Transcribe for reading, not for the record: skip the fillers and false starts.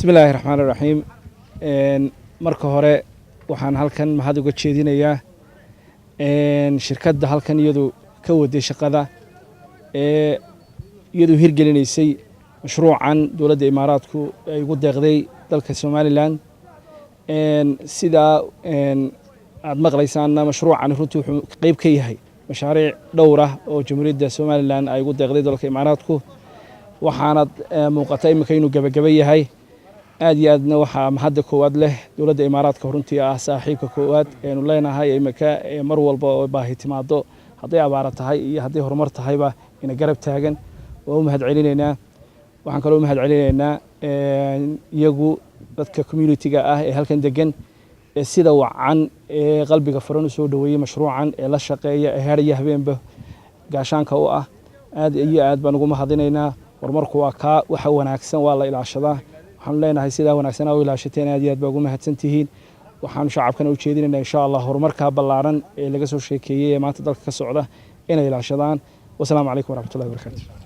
Bismi illaahi raxmaan iraxiim. Marka hore waxaan halkan mahad uga jeedinayaa shirkadda halkan iyadu ka waday shaqada ee iyadu hirgelinaysay mashruucan dowladda Imaaraadku ay ugu deeqday dalka Somaliland. Sidaa aad maqlaysaanna, mashruucan runtii wuxuu qeyb ka yahay mashaariic dhowr ah oo Jamhuuriyadda Somaliland ay ugu deeqday dalka Imaaraadku. Waxaanad muuqata iminka inuu gebagaba yahay. Aad iyo aadna waxaa mahadda koowaad leh dowladda Imaaraadka, runtii ah saaxiibka koowaad eenu leenahay iminka, mar walba oo baahi timaado, hadday abaara tahay iyo hadday horumar tahayba, ina garab taagan. Waa u mahad celinaynaa. Waxaan kaloo u mahad celinaynaa iyagu dadka community-ga ah ee halkan degan ee sida wacan ee qalbiga furan u soo dhoweeyey mashruucan, ee la shaqeeya, ee har iyo habeenba gaashaanka u ah. Aad iyo aad baan ugu mahadinaynaa. Horumarku waa kaa, waxa wanaagsan waa la ilaashadaa. Waxaanu leenahay, sidaa wanaagsan aa u ilaashateen, aad iyo aad baa ugu mahadsan tihiin. Waxaanu shacabkana u jeedinaynaa, insha Allah, horumarka ballaaran ee laga soo sheekeeyey ee maanta dalka ka socda inay ilaashadaan. Wasalaamu calaykum waraxmatullahi wabarakatu.